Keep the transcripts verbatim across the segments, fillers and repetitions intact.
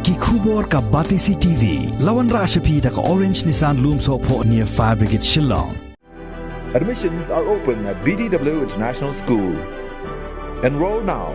Ki khubor ka Batesi T V. La wanrah sha phi da ka Orange Nissan Lumsohphoh near Fire Brigade Shillong. Admissions are open at B D W International School. Enroll now.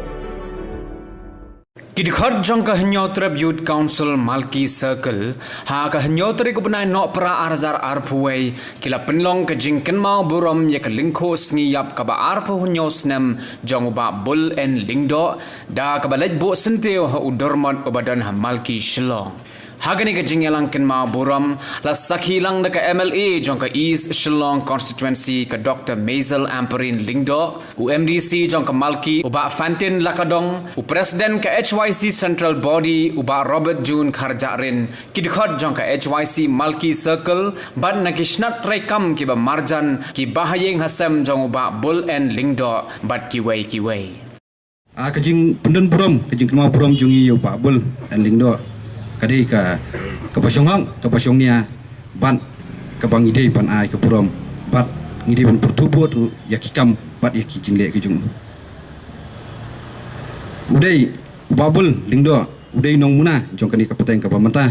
Ki dkhot jong ka Hynñiewtrep Youth Council Malki Circle ha ka hynñiew tarik u bnai Nohprah ar hajar arphew wei ki la pynlong ka jingkynmaw burom ïa ka lyngkhuh sngi ïap kaba arphew hynñiew snem jong u Bah Bull N Lyngdoh da kaba leit buh syntiew ha u dormot uba don ha Malki Shillong. Ha kane ka jingïalang kynmaw burom la sakhi lang da ka M L A jong ka East Shillong Constituency ka Doctor Maisel Ampareen Lyngdoh, u M D C jong ka Malki u Bah Fantin Lakadong, u President ka H Y C Central Body u Bah Robert June Kharjahrin, ki dkhot jong ka H Y C Malki Circle bad na ki shnat treikam kiba marjan, ki bahaïing hasem jong u Bah Bull N Lyngdoh bad kiwei kiwei. A ka jingpyndon burom, ka jingkynmaw burom jong ngi ïa u Bah Bull N Lyngdoh ka dei ka, kaba shong hok, kaba shong nia bad kaba ngi dei ban ai ka burom bad ngi dei ban pyrthuh bud ruh ïa ki kam bad ïa ki jingleh ki jong u. U dei u Bah Bull Lyngdoh u dei nongmuna jong kane ka pateng kaba mynta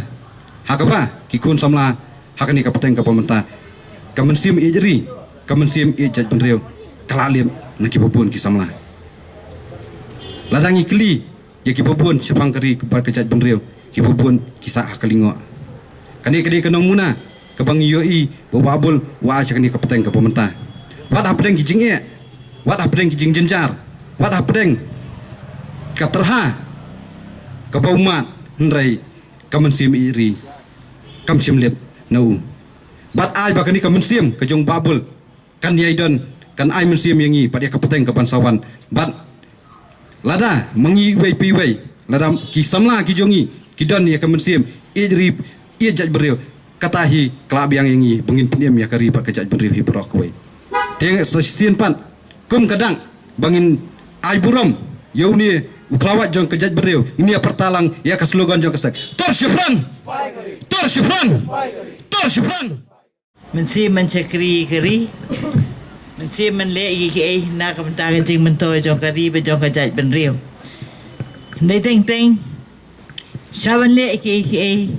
ha kaba ki khun samla ha kane ka pateng kaba mynta ka mynsiem ïeit ri, ka mynsiem ïeit jaitbynriew ka la lip na kiba bun ki samla. Lada ngi kylli ïa kiba bun shaphang ka ri bad ka jaitbynriew, kiba bun ki sah ha ka lyngngoh. Kane ka dei ka nongmuna kaba ngi ïohi ba u Bah Bull u ai sha kane ka pateng kaba mynta. Wat hapdeng ki jingeh, wat hapdeng ki jingjynjar, wat hapdeng ka tyrha kaba u mad, hynrei ka mynsiem ïeit ri kam shym lip na u. Bad ai ba kane ka mynsiem ka jong u Bah Bull kan ïai don, kan ai mynsiem ïa ngi bad ïa ka pateng kaban sa wan. Bad lada ma ngi iwei pa iwei, lada ki samla ki jong ngi ki don ïa ka mynsiem ïeit ri, ïeit jaitbynriew, kata hi ka lah biang ïa ngi ba ngin pynim ïa ka ri bad ka jaitbynriew hi baroh kawei. Te sa shisien pat kum ka dak ba ngin ai burom ïa une u khlawait jong ka jaitbynriew, ngin ïa pyrta lang ïa ka slogan jong ka seng: Tor shiphrang! Tor shiphrang! Tor shiphrang! Mynsiem ban shakri ïa ka ri, mynsiem ban leh ïa kiei na ka bynta ka jingmyntoi jong ka ri bad jong ka jaitbynriew. Hynrei teng teng sha ban leh kiei kiei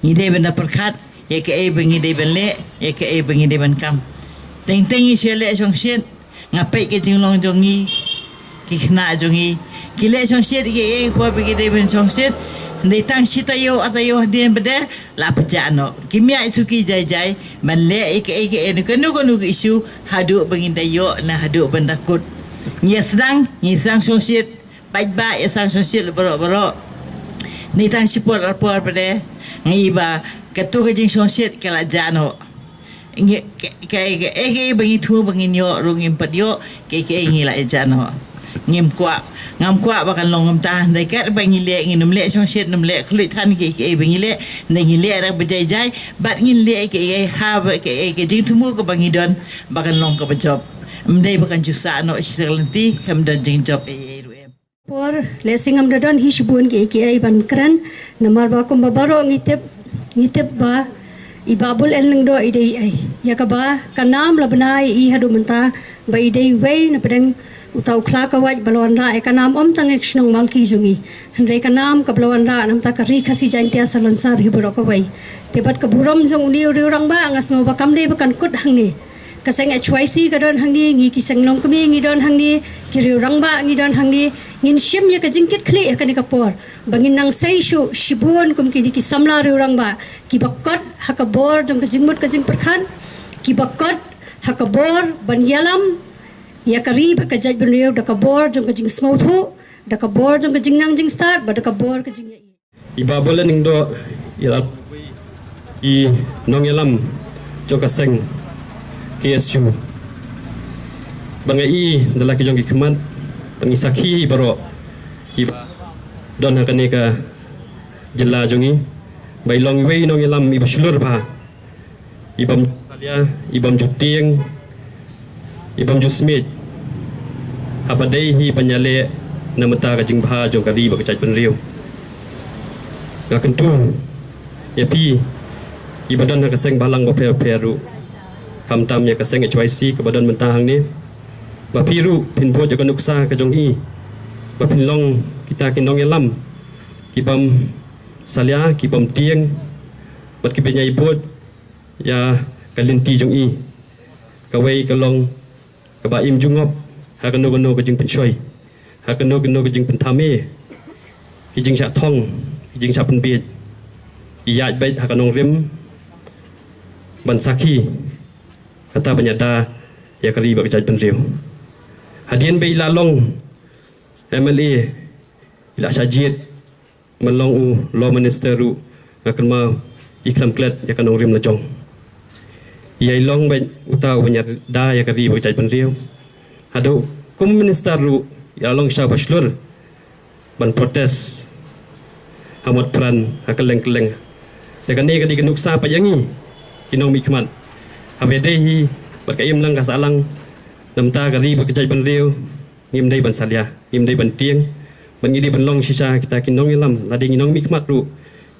ngi dei ban da pyrkhat ïa kaei ba ngi dei ban leh, ïa kaei ba ngi dei ban kam. Teng teng ngi shu leh shongshit, nga peit ka jinglong jong ngi, ki khynnah jong ngi ki leh shongshit ïa kaei por ba ki dei ban shongshit. Hynrei tang shi taïew ar taïew hadien ba dei la pynjah noh. Kim ïaid suki jai jai ban leh ïa kaei kaei ne kano kano ka issue haduh ba ngin da ïoh ne haduh ban da kut. Ngi ïa sdang, ngi sdang shongshit, paidbah ïa sdang shongshit baroh baroh. Hynrei tang shi por ar por ba dei ngi ba kato ka jingshongshit ka la jah noh. Ngi, kaei kaei ba ngi thmu ba ngin ïoh ruh ngim pat ïoh, kaei kaei ngi la ïa jah noh. Ngim kwah, ngam kwah ba kan long kumta. Hynrei katba ngi leh, ngin ym leh shongshit, ym leh khluit than kaei kaei ba ngi leh. Hynrei ngi leh ruh ba jai jai bad ngin leh kaei kaei ha ba kaei ka jingthmu kaba ngi don ba kan long kaba jop. Ym dei ba kan ju sah noh shi lynti, kam don jingjop ei ei ruh em. Por lehse ngam da don hi shibun kiei kiei ban kren, namar ba kumba baroh ngi tip, ngi tip ba i Bah Bull N Lyngdoh i dei ei, ïa kaba ka nam la bna ïa i haduh mynta ba i dei iwei na pdeng uta u khlawait ba la wanrah ïa ka nam ym tang ïa ka shnong Malki jong ngi, hynrei ka nam kaba la wanrah na bynta ka ri Khasi Jaiñtia Salonsar hi baroh kawei. Te bad ka burom jong une u riew rangbah nga sngew ba kam dei ba kan kut hangne. Ka seng H Y C ka don hangne, ngi ki seng longkmie ngi don hangne, ki riew rangbah ngi don hangne. Ngin shim ïa ka jingkitkhlieh ha kane ka por ba ngin nang sei shuh shibun kum kine ki samla riew rangbah kiba kot ha ka bor jong ka jingmut ka jingpyrkhat, kiba kot ha ka bor ban ïalam ïa ka ri bad ka jaitbynriew da ka bor jong ka jingsngewthuh, da ka bor jong ka jingnang jingstad bad da ka bor ka jingïa. I Bah Bull N Lyngdoh i la i nongïalam jong ka seng K S U. Ba nga i da la ki jong ki khmat, ba ngi sakhi baroh kiba don ha kane ka jylla jong ngi, ba i long iwei i nongïalam iba shlur bha, i bym ju salia, i bym ju tieng, i bym ju smiej. Haba dei hi ban ïaleh na bynta ka jingbha jong ka ri bad ka jaitbynriew. Nga kyntu ïa phi kiba don ha ka seng balang bapher bapher ruh, khamtam ïa ka seng H Y C kaba don mynta hangne, ba phi ruh phin bud ïa ka nuksa ka jong i, ba phin long kita ki nongïalam ki bym Salia ki bym tieng bad ki bym ïai bud ïa ka lynti jong i. Kawei ka long kaba im jingngop ha kano kano ka jingpynshoi, ha kano kano ka jingpynthame, ki jingshah thong, ki jingshah pynbiej. I ïaid beit ha ka nongrim ban sakhi kata ban ïada ïa ka ri bad ka jaitbynriew. Hadien ba i la long M L A, i la shah jied ban long u Law Minister ruh, nga kynmaw i khlem klet ïa ka nongrim la jong. Ïa i long beit uta u ban ïada ïa ka ri bad ka jaitbynriew. Haduh kum minister ruh i la long sha ba shlur ban protest ha Motphran, ha kylleng kylleng. Te kane ka dei ka nuksa pat ïa ngi ki nongmihkhmat. Haba dei hi bad ka imlang ka sahlang, namar ka ri bad ka jaitbynriew ngim dei ban salia, ngim dei ban tieng, bad ngi dei ban long shisha kita ki nongïalam, lada ngi nongmihkhmat ruh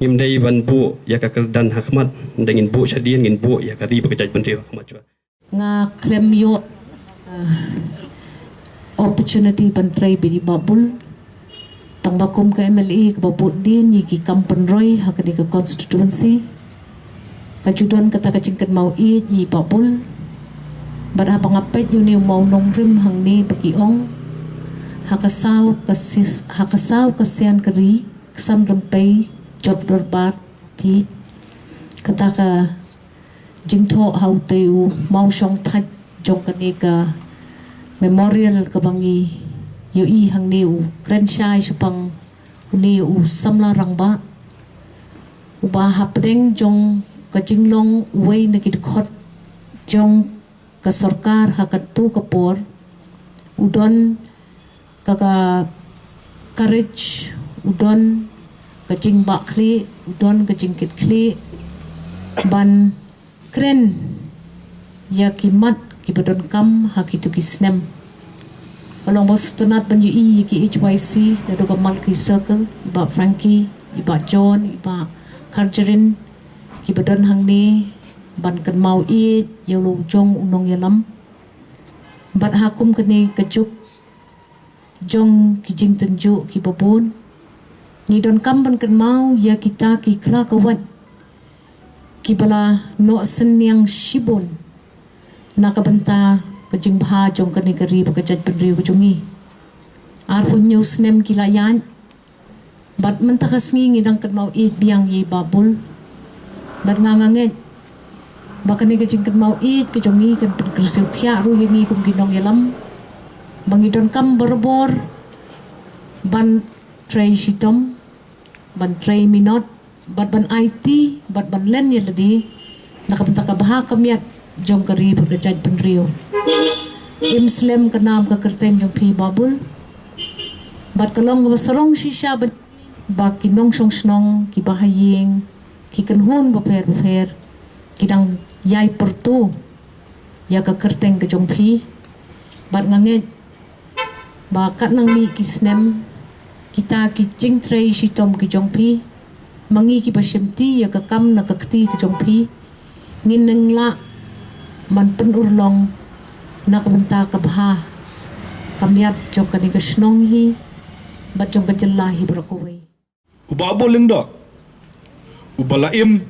ngim dei ban buh ïa ka kyrdan ha khmat, nda ngin buh shadien, ngin buh ïa ka ri bad ka jaitbynriew ha khmat shuwa. Nga khlem ïoh, uh, opportunity ban trei bad i Bah Bull. Tang ba kum ka M L A kaba bud dien ïa ki kam pynroi ha kane ka constituency, ka ju don kata ka jingkynmaw ïeit ïa i Bah Bull. Bad haba nga peit ïa une u mawnongrim hangne ba ki ong, ha ka saw ka sis, ha ka saw ka sian ka ri, ka san rympei jop dorbar phi. Kata ka jingthoh ha utei u mawshong thait jong kane ka memorial kaba ngi ïohi hangne, u kren shai shaphang une u samla rangbah uba hapdeng jong ka jinglong uwei na ki dkhot jong ka sorkar ha katto ka por, u don ka, ka courage, u don ka jingbahkhlieh, u don ka jingkitkhlieh ban kren ïa ki mat kiba donkam ha kito ki snem. Ka long ba sngewtynnat ban ïohi ïa ki H Y C naduh ka Malki Circle, i Bah Frankie, i Bah John, i Bah Karjarin, kiba don hangne ban kynmaw ïeit ïa u jong u nongïalam. Bad ha kum kane ka juk jong ki jingtynjuh kiba bun, ngi donkam ban kynmaw ïa kita ki khlakawat kiba la noh synñiang shibun na ka bynta ka jingbha jong kane ka ri bad ka jaitbynriew ka jong ngi. Arphew hynñiew snem ki la ïaid, bad mynta ka sngi ngi dang kynmaw ïeit biang ïa i Bah Bull. Bad nga, nga ngeit ba kane ka jingkynmaw ïeit ka jong ngi kan pynkyrsiew thiah ruh ïa ngi kum ki nongïalam ba ngi donkam barabor ban trei shitom, ban trei minot, bad ban aiti, bad ban len ïa lade na ka bynta ka bha ka miat jong ka ri bad ka jaitbynriew. Im slem ka nam ka kyrteng jong phi Bah Bull. Bad ka long kaba sarong shisha ba, ba ki nongshong shnong, ki bahaïing, ki kynhun bapher bapher ki dang ïai pyrto ïa ka kyrteng ka jong phi. Bad nga ngeit ba katnang mih ki snem, kita ki jingtrei shitom ki jong phi, ma ngi kiba shimti ïa ka kam na ka kti ka jong phi, ngin nang lah ban pynurlong na ka bynta ka bha ka miat jong kane ka shnong hi bad jong ka jylla hi baroh kawei. U Bah Bull Lyngdoh, uba la im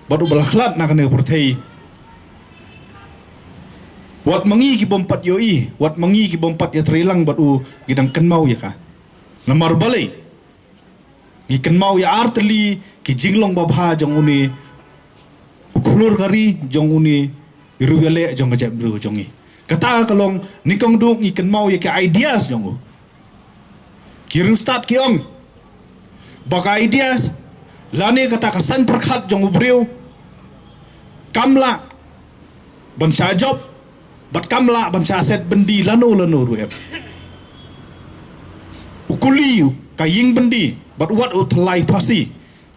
bad uba la khlad na kane ka pyrthei. Wat ma ngi ki bym pat ïohi, wat ma ngi ki bym pat ïatrei lang bad u, ngi dang kynmaw ïa ka. Namar balei? Ngi kynmaw ïa artylli ki jinglong babha jong une u khlur ka ri, jong une i riewïaleh jong ka jaitbynriew jong ngi. Kata ka long, nyngkong duh ngi kynmaw ïa ki ideas jong u. Ki riewstad ki ong ba ka ideas lane kata ka saiñ pyrkhat jong u briew kam lah ban shah jop bad kam lah ban shah set byndi lano lano ruh em. U kuli ka ïing byndi bad wat u tyllai phasi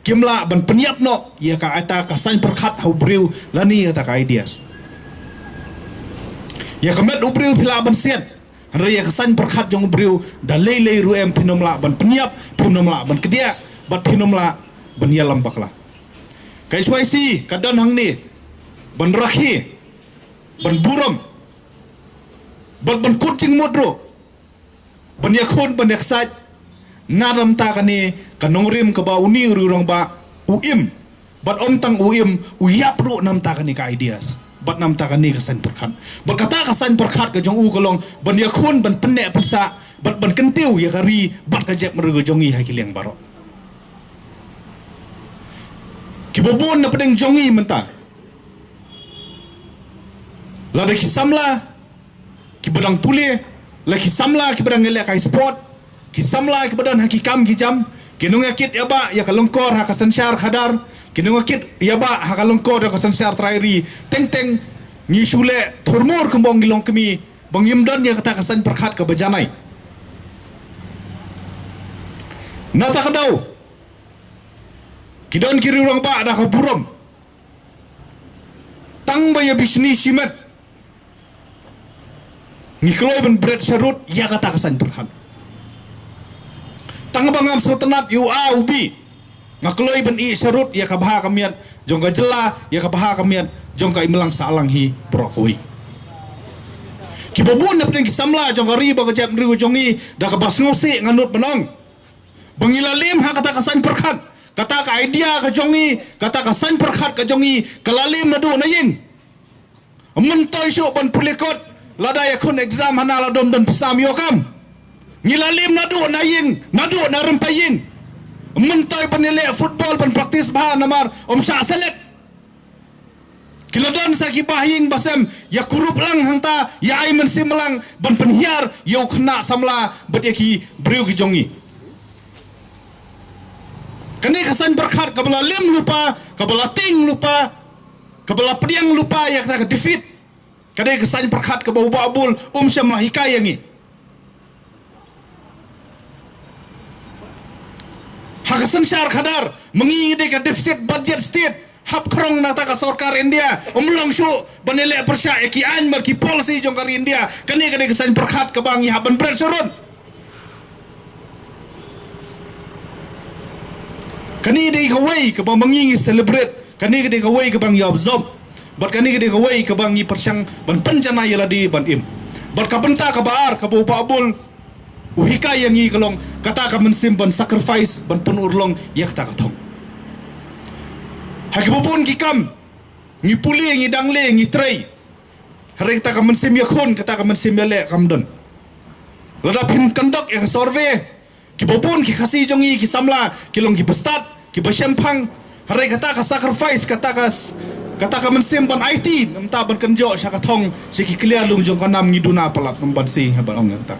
kim lah ban pynïap noh ïa kata ka saiñ pyrkhat ha u briew lane ïa kata ka ideas. Ïa ka met u briew phi lah ban siat, hynrei ïa ka saiñ pyrkhat jong u briew da lei lei ruh em phin ym lah ban pynïap, phin ym lah ban kdiah bad phin ym lah ban ïalam bakla. Ka H Y C ka don hangne ban rakhe, ban burom bad ban kut jingmut ruh, ban ïakhun ban ïaksaid Na namta kane ka nongrim kaba une u riewrangbah u im. Bad ym tang u im, u ïap ruh namta kane ka ideas. Bad namta kane ka saiñ pyrkhat. Bad kata ka saiñ pyrkhat ka jong u ka long ban ïakhun, ban pynneh pynsah, bad ban kyntiew ïa ka ri bad ka jaitbynriew ka jong ngi ha ki liang baroh. Kiba bun na pdeng jong ngi mynta, lada ki samla kiba dang pule, la ki samla kiba dang ïalehkai sport, ki samla kiba don ha ki kam ki jam, ki nongïakit ïabah ïa ka lyngkor ha ka synshar khadar, ki nongïakit ïabah ha ka lyngkor ha ka synshar trai ri, teng teng ngi shu leh thurmur kumba ong ki longkmie, ba ngim don ïa kata ka saiñ pyrkhat kaba janai. Nata ka daw ki don ki riewrangbah da ka burom, tang ba ïa bishni shimet ngi kloi ban bret sharud ïa kata ka saiñ pyrkhat. Tang ba ngam sngewtynnat ïa u A u B, nga kloi ban ïeh sharud ïa ka bha ka miat jong ka jylla, ïa ka bha ka miat jong ka imlang sahlang hi baroh kawei. Kiba bun na pdeng ki samla jong ka ri bad ka jaitbynriew jong ngi, da kaba sngewsih nga nud ban ong ba ngi la lem ha kata ka saiñ pyrkhat, kata ka idea ka jong ngi, kata ka saiñ pyrkhat ka jong ngi ka la lem naduh na ïing. Ym myntoi shuh ban pule kot, lada ïakhun exam hana la dom don pisa ym ïoh kam. Ngi la lem naduh na ïing, naduh na rympei ïing. Ym myntoi ban ïaleh football ban practice bha namar ym shah select. Ki la don sa ki bah ïing bah sem ïa kurup lang hangta, ïa ai mynsiem lang ban pynhiar ïa u khynnah samla bad ïa ki briew ki jong ngi. Kane ka saiñ pyrkhat kaba la lem lypa, kaba la tieng lypa, kaba la pdiang lypa ïa kata ka defeat. Ka dei ka saiñ pyrkhat kaba u Bah Bull um shym la hikai ïa ngi. Ha ka synshar khadar, mynta ngi dei ka deficit budget state, hap khrong na kata ka sorkar India, ym long shuh ban ïaleh pyrshah ïa ki aiñ bad ki policy jong ka ri India. Kane ka dei ka saiñ pyrkhat kaba ngi hap ban bret sharud. Kane dei kawei kaba mynta ngi celebrate, kane dei kawei kaba ngi observe. Bad kane dei kawei kaba ngi pyrshang ban pynjanai ïa lade ban im. Bad ka bynta kaba ar kaba u Bah Bull u hikai ïa ngi ka long kata ka mynsiem ban sacrifice, ban pynurlong ïa kata ka thong. Ha kiba bun ki kam ngi pule, ngi dang leh, ngi trei. Hynrei kata ka mynsiem ïakhun, kata ka mynsiem ïaleh kam don. Lada phin kyndoh ïa ka survey, kiba bun ki Khasi jong ngi, ki samla ki long kiba stad, kiba shemphang. Hynrei kata ka sacrifice, kata ka s-, kata ka mynsiem ban aiti, namta ban kynjoh sha ka thong, sha ki kliar lung jong ka nam, ngi duna palat, namban si ha ban ong namta.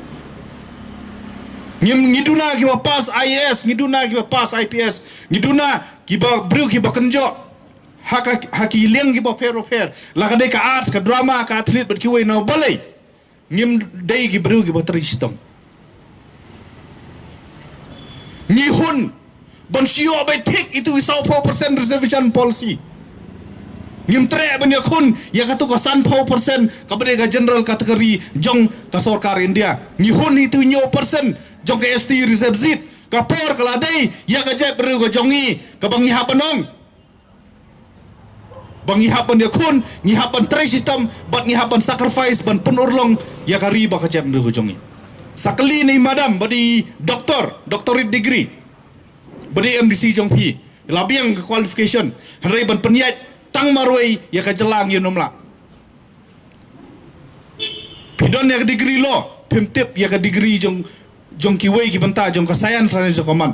Ngi, ngi duna kiba pass I A S, ngi duna kiba pass I P S, ngi duna kiba briew kiba kynjoh ha ka, ha ki liang kiba pher ba pher. La ka dei ka arts, ka drama, ka athlete bad kiwei na balei. Ngim dei ki briew kiba trei shitom. Ngi hun ban shu ïoh beit thik ïa itu i sawphew percent reservation policy. Ngim treh ban ïakhun ïa katu ka sanphew percent kaba dei ka general category jong ka sorkar India. Ngi hun itu i hynñiew percent jong ka S T reserve seat. Ka por ka la dei ïa ka jaitbynriew ka jong ngi kaba ngi hap ban ong ba ngi hap ban ïakhun, ngi hap ban trei shitom, bad ngi hap ban sacrifice, ban pynurlong ïa ka ri bad ka jaitbynriew ka jong ngi. Sa kylli na i madam ba dei doctor, doctorate degree, ba dei M D C jong phi, la biang ka qualification, hynrei ban pynïaid tang marwei ïa ka jylla ngi nym lah. Phi don ïa ka degree law, phim tip ïa ka degree jong, jong kiwei ki bynta jong ka science lane jong ka mat.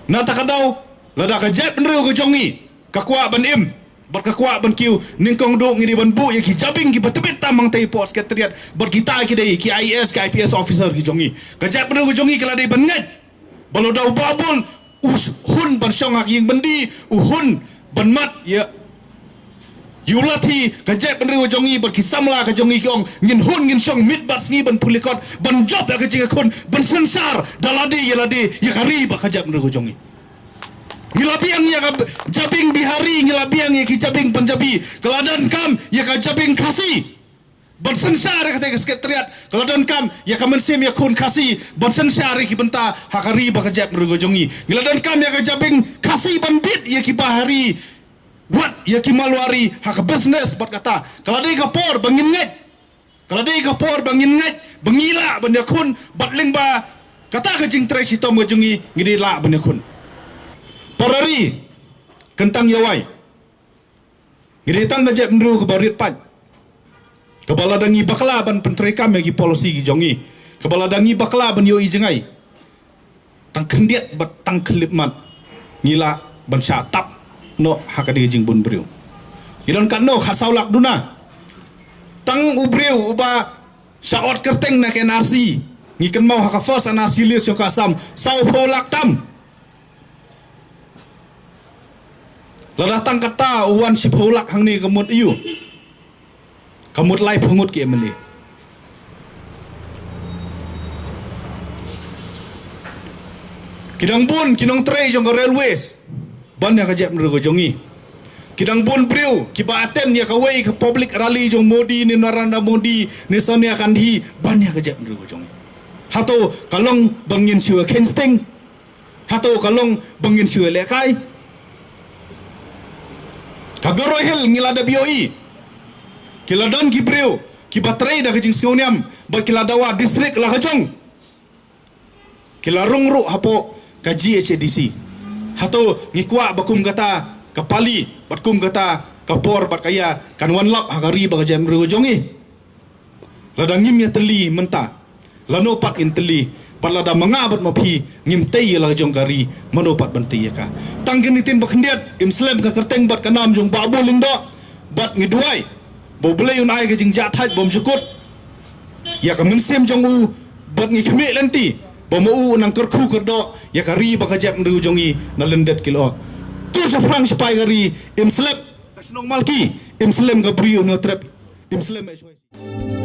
Na kata ka daw, lada ka jaitbynriew ka jong ngi ka kwah ban im bad ka kwah ban kiew, nyngkong duh ngi dei ban buh ïa ki jabieng kiba tbit tam hangtei hapoh Secretariat, bad kita ki dei ki I A S, ki I P S officer ki jong ngi. Ka jaitbynriew ka jong ngi ka la dei ban ngeit ba lada u Bah Bull u s-, hun ban shong ha ka ïing byndi, u hun ban mad ïa, ïa u lathi, ka jaitbynriew ka jong ngi bad ki samla ka jong ngi ki ong, ngin hun, ngin shong miet bad sngi ban pule kot, ban jop ïa ka jingïakhun, ban synshar da lade ïa lade ïa ka ri bad ka jaitbynriew ka jong ngi. Ngi la biang ïa ka jabieng Bihari, ngi la biang ïa ki jabieng Punjabi, ka la donkam ïa ka jabieng Khasi ban synshar ïa kata ka Secretariat, ka la donkam ïa ka mynsiem ïakhun Khasi ban synshar ïa ki bynta ha ka ri bad ka jaitbynriew ka jong ngi. Ngi la donkam ïa ka jabieng Khasi ban bieit ïa ki Bihari wat ïa ki Marwari ha ka business bad kata. Ka la dei ka por ba ngin ngeit. Ka la dei ka por ba ngin ngeit ba ngi lah ban ïakhun bad lyngba Kata ka jingtrei shitom ka jong ngi, ngi dei lah ban ïakhun. Para ri, kyntang ïa wai. Ngi dei tang ka jaitbynriew kaba rit paid, kaba lada ngi bakla ban pyntreikam ïa ki policy ki jong ngi, kaba lada ngi bakla ban ïohi jngai, tang khyndiat bad tang khyllipmat ngi lah ban shah tap noh ha ka dei ka jingbun briew. Ngi don katno, khatsaw lak duna. Tang u briew uba shah ot kyrteng na ka N R C, ngi kynmaw ha ka first N R C list jong ka Assam, sawphew lak tam. Lada tang kata u wan shiphew lak hangne, ka mut aiu? Ka mut laiphew ngut ki M L A. Ki dang bun ki nongtrei jong ka railways ban ïa ka jaitbynriew ka jong ngi. Ki dang bun briew kiba attend ïa kawei ka public rally jong Modi ne Narendra Modi ne Sonia Gandhi ban ïa ka jaitbynriew ka jong ngi. Hato ka long ba ngin shu ïa kheiñ sting? Hato ka long ba ngin shu ïa lehkai? Ka Garo Hills ngi la dep ïohi, ki la don ki briew kiba trei da ka jingsngewniam bad ki la dawa district la ka jong, ki la rung ruh hapoh ka G H A D C. Hato ngi kwah ba kum kata ka pali bad kum kata ka por bad ka ïa kan wan lap ha ka ri bad ka jaitbynriew ka jong ngi? Lada ngim ïatylli mynta, lano pat ngin tylli? Bad lada ma nga bad ma phi ngim tei ïa la ka jong ka ri, mano pat ban tei ïa ka? Tang kine ki ktien ba khyndiat, im slem ka kyrteng bad ka nam jong Bah Buh Lyngdoh. Bad ngi duwai ba U Blei un ai ka jingjahthait bymjukut ïa ka mynsiem jong u, bad ngi khmih lynti ba ma u un nang kyrkhu kyrdoh ïa ka ri bad ka jaitbynriew jong ngi na lyndet ki lyoh. Tur shaphrang shipai ka ri, im slem ka shnong Malki, im slem ka Bri U Hynñiewtrep, im slem H Y C.